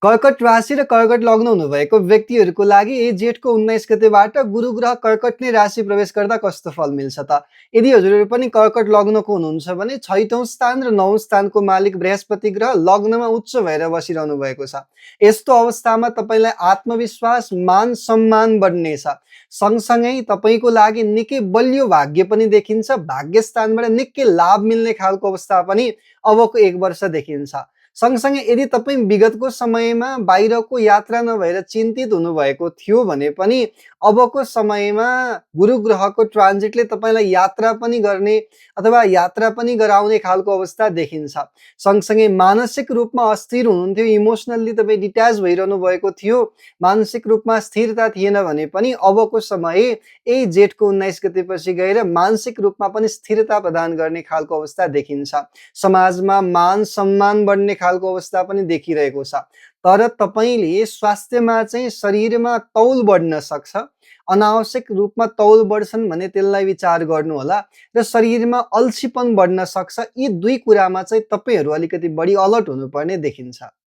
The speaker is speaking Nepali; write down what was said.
कर्कट राशि र कर्कट लग्न हुनुभएको व्यक्तिहरूको लागि जेठको 19 गतेबाट गुरु ग्रह कर्कट नै राशि प्रवेश गर्दा कस्तो फल मिल्छ त? यदि हजुरहरू पनि कर्कट लग्नको हुनुहुन्छ भने छैठौँ स्थान र नवौँ स्थानको मालिक बृहस्पति ग्रह लग्नमा उच्च भएर बसिरहनु भएको छ। यस्तो अवस्थामा तपाईँलाई आत्मविश्वास, मान सम्मान बढ्नेछ। सँगसँगै तपाईँको लागि निकै बलियो भाग्य पनि देखिन्छ। भाग्य स्थानबाट निकै लाभ मिल्ने खालको अवस्था पनि अबको 1 वर्ष देखिन्छ। सँगसँगै यदि तपाईँ विगतको समयमा बाहिरको यात्रा नभएर चिन्तित हुनुभएको थियो भने पनि अबको समयमा गुरु ग्रहको ट्रान्जिटले तपाईँलाई यात्रा पनि गर्ने अथवा यात्रा पनि गराउने खालको अवस्था देखिन्छ। सँगसँगै मानसिक रूपमा अस्थिर हुनुहुन्थ्यो, इमोसनल्ली तपाईँ डिट्याच भइरहनु भएको थियो, मानसिक रूपमा स्थिरता थिएन भने पनि अबको समय यही जेठको 19 गतेपछि गएर मानसिक रूपमा पनि स्थिरता प्रदान गर्ने खालको अवस्था देखिन्छ। समाजमा मान सम्मान बढ्ने खालको अवस्था पनि देखिरहेको छ। तर तपाईँले स्वास्थ्यमा चाहिँ शरीरमा तौल बढ्न सक्छ। अनावश्यक रूपमा तौल बढ्छन् भने त्यसलाई विचार गर्नुहोला र शरीरमा अल्छीपन बढ्न सक्छ। यी दुई कुरामा चाहिँ तपाईँहरू अलिकति बढी अलर्ट हुनुपर्ने देखिन्छ।